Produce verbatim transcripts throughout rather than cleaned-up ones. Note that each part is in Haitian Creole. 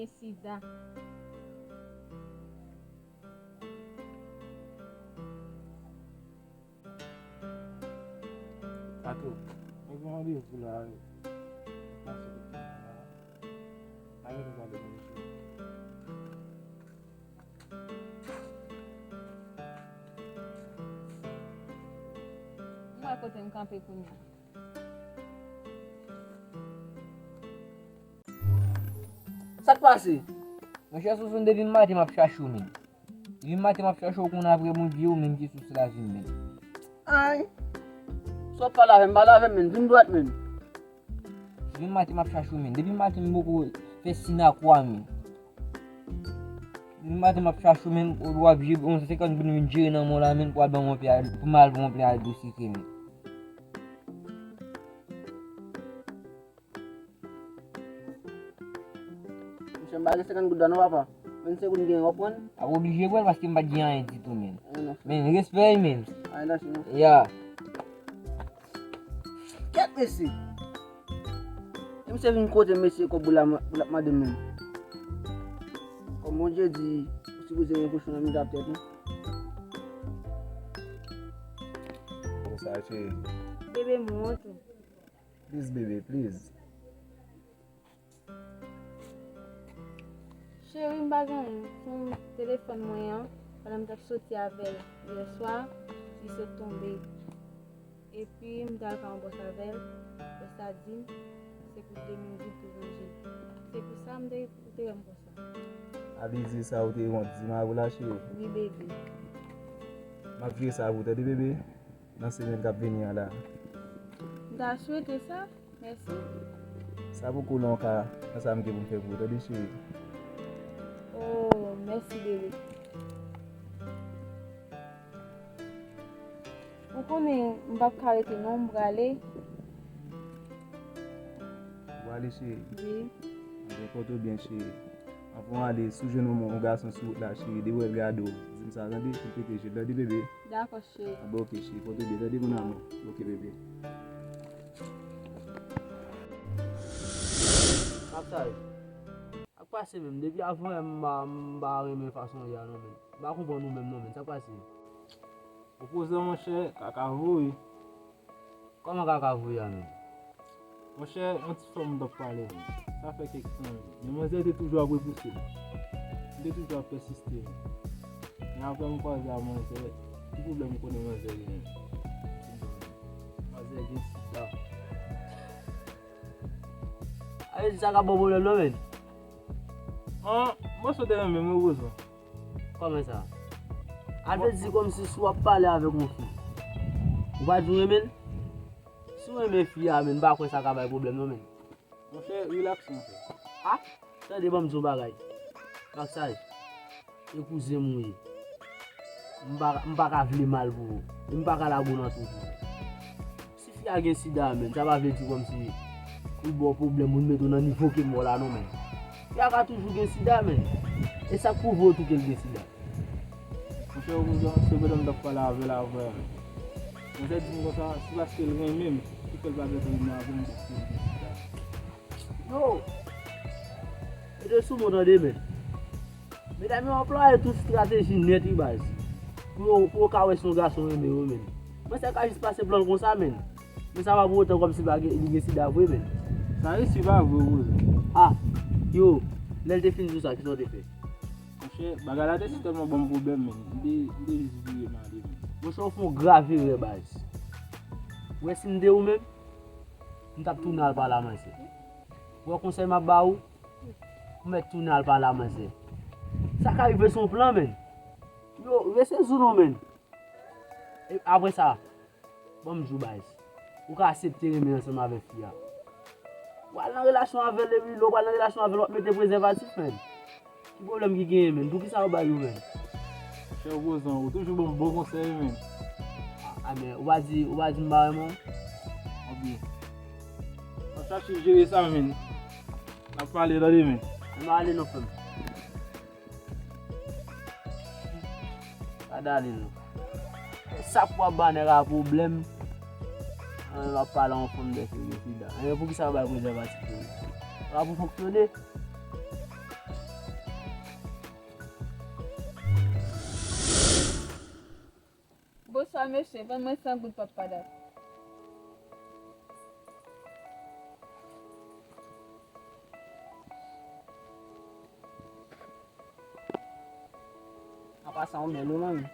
Sida. Tato, mwen gen randevou la. Pase kote mwen la. Mwen gen randevou, mesye. M wè kote m kanpe kounye a. Sa k pase? Monchè Sousou, depi maten m ap chache w, men. Depi maten m ap chache w, kounye a apre Bondye, ou menm ki sou sila vin, men. Ay. Sa w ap pale avè m, pale avè m, men. Vin dwat, men. Depi maten m ap chache w, men. Depi maten m poko fè sinakwa, men. Depi maten m ap chache w, men, w ap jere yon san senkant goud, vin jere nan men w la, men, pou al ban mwen plen, pou m al ban mwen plen al dosye, men. Monchè, m pa gen senkant goud la non, papa. Vennsenk goud m genyen, w ap pran? A, w oblije pran l paske m pa t gen anyen ditou, men. Anyen non, frè. Men, respè, men. Anyen lach non. Ya. Kèt mesye. E misye vin kote m mesye kòb ou la, pou l ap mande m menm. Kòm Bondye di, ou sipoze gen kochon nan mitan tèt ou. Konsa, cheri. Bebe, m wont ou. Please, baby, please. Cheri, m pa gen anyen. Se yon telefòn mwen an, pandan m t ap soti avè l yè swa, li sot tonbe. Epi, m t al ka yon bòs avè l, bòs la di m, se pou de mil goud pou ranje. Se pou sa m te, ou te wè m konsa. Alizé, sa ou te wont di m avè w la, cheri? Wi, bebe. M ap jere sa pou ou, tande, bebe? Nan semèn k ap vini an la. M ta swete sa. Mèsi. Sa poko lon ka nan sa m gen pou m fè pou ou, tande, cheri? Oh, mèsi, bebe. Ou konnen m p ap ka rete non, m prale. Ou prale, cheri? Wi. Ebyen, pòte w byen, cheri. Anvan w ale, si w jwenn yon, yon gason sou wout la, cheri, depi w wè l gade w, di m sa, tande, pou m pete je l, tande, bebe? Dakò, cheri. A, bon, oke, cheri, pòte w byen, tande, mon amour? Oke, bebe. Kapsaj. Sa k pase menm? Depi avan yè m pa, m pa renmen fason w ye a non, men. M pa konprann ou menm non, men. Sa k pase? Opozan, monchè, kaka voye. Kòman kaka voye a menm? Monchè, yon ti fanm m t ap pale, men. Sa fè kèk tan, men manzè te toujou ap repouse m. M te toujou ap pèsiste, men. Men apre m kwaze a manzè, ki pwoblèm ou konnen manzè genyen? Manzè gen sida. Sa vle di sa ka ba w pwoblèm non, men. An, mwen sot renmen m wi, Rozo. Kòman sa? A vle di kòmsi si w ap pale avèk yon fi, ou pa di w renmen l? Si w renmen fi a, men, m pa kwè sa ka bay pwoblèm non, men. Monchè, rilaks, monchè. A, tande, ban m di w yon bagay. Kapsaj, e kouzen m ou ye. M pa, m pa ka vle mal pou ou. E m pa ka lage w nan twou tou. Si fi a gen sida, men, sa pa vle di kòmsi li ba w pwoblèm, ou mete w nan nivo ke m ba w la non, men. Fi a ka toujou gen sida, men. E sa k pwouve w tou ke l gen sida? Monchè, Opozan, se pandan m t ap pale avè l avan. Manzè di m konsa, se paske l renmen m ki fè l pa vle renmen avè m paske l gen sida. Yo! Mete sou mwen tande, men. Medam yo anplwaye tout estrateji nèt, wi, baz. Pou yo, pou yo ka wè si yon gason renmen yo, men. Manzè ka jis pase plan l konsa, men. Men sa pa pou otan kòmsi pa gen, li gen sida vre, men. Sa resi pa vre, Rozo. A, yo, lè l te fin di w sa, kisa w te fè? Monchè, bagay la te si tèlman ban m pwoblèm, men. M te, m te jis vire m ale, men. Monchè, ou fè yon grav erè, baz. Ou wè si m te ou menm, m t ap tounen al pale a manzè. Ou wè konsèy m ap ba ou? Ou mèt tounen al pale a manzè. Sa ka rive se yon plan, men. Yo, resezi w non, men. E apre sa, ban m di w, baz, ou ka aksepte renmen ansanm avèk fi a. W al nan relasyon avè l, epi lè w pral nan relasyon avè l, w ap mete prezèvatif, men. Ki pwoblèm ki genyen, men? Poukisa w bay yo, men? Monchè, Opozan, ou toujou ban m bon konsèy, men. A, a, men, ou pa di, ou pa di m pa renmen w? Anbyen. N ap chache jere sa, men. N ap pale, tande, men. Ann ale non, frè m. Pa dale non. Sa pou ap ba nèg a pwoblèm. An, w ap pale a yon fanm dèfè gen sida. Anyen, poukisa yo bay prezèvatif yo? Sa pa pou fonksyone. Mesye, ban mwen san goud pap padap. An pasan, ou bèl wi, manmi.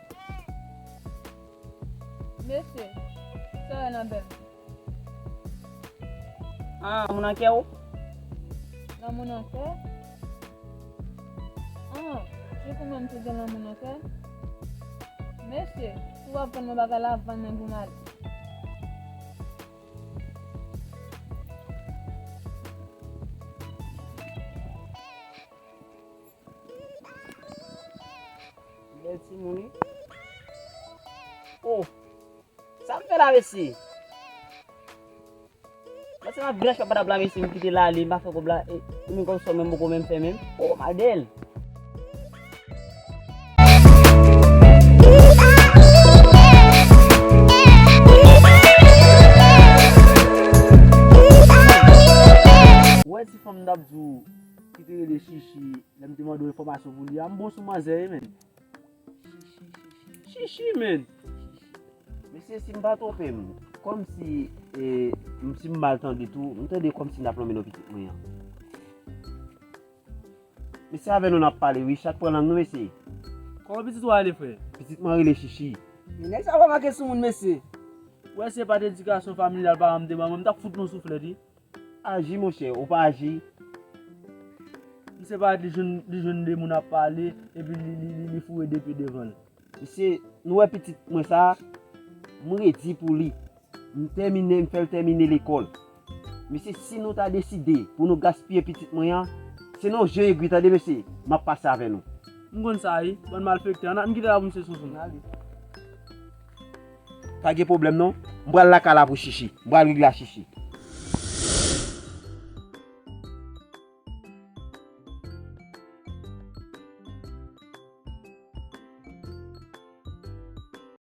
Mesye, sa w wè nan bèl? Ah, moun an kè w? Lanmou nan kè? Ah, jis ou menm tou gen lanmou nan kè? Mesye, si w ap vann mwen bagay la, vann mwen pou m ale. Bèl timoun wi. Oh, sa m fè la, mesye? Mwen se nan branch papa dab la, mesye, m kite l ale, m pa fè kòb la, e, e menm kòm sa menm poko menm fè menm. Oh, Madèl. Ou wè ti fanm dab di w ki te rele Chichi, lè m te mande w enfòmasyon pou li a, m bon sou manzè wi, menn. Chichi, menn. Mesye, si m pa twonpe m, kòmsi, e, m, si m mal tande tou, m tande kòmsi n ap lonmen non pitit mwen an. Mesye, avè nou n ap pale wi, chat pran lang nou, mesye. Kòman pitit ou ale, frè? Pitit mwen rele Chichi. Men nèg sa pa manke sou moun, mesye. Ou wè se pa t edikasyon familyal paran m te ban mwen, m t ap fout nou souflèt wi. Aji, monchè, ou pa aji. Misye parèt li jwenn, li jwenn de moun ap pale, epi li, li, li, li foure de pye devan l. Mesye, nou wè pitit mwen sa a, m redi pou li. M tèmine, m fè l tèmine lekòl. Mesye, si nou ta deside pou nou gaspiye pitit mwen an, se nan je egri, tande, mesye, m ap pase avè nou. M konn sa, wi. Bann malfektè. Ann, ann kite la pou misye Sonson. Pa gen pwoblèm non. M pral lakay la pou Chichi. M pral regle a Chichi.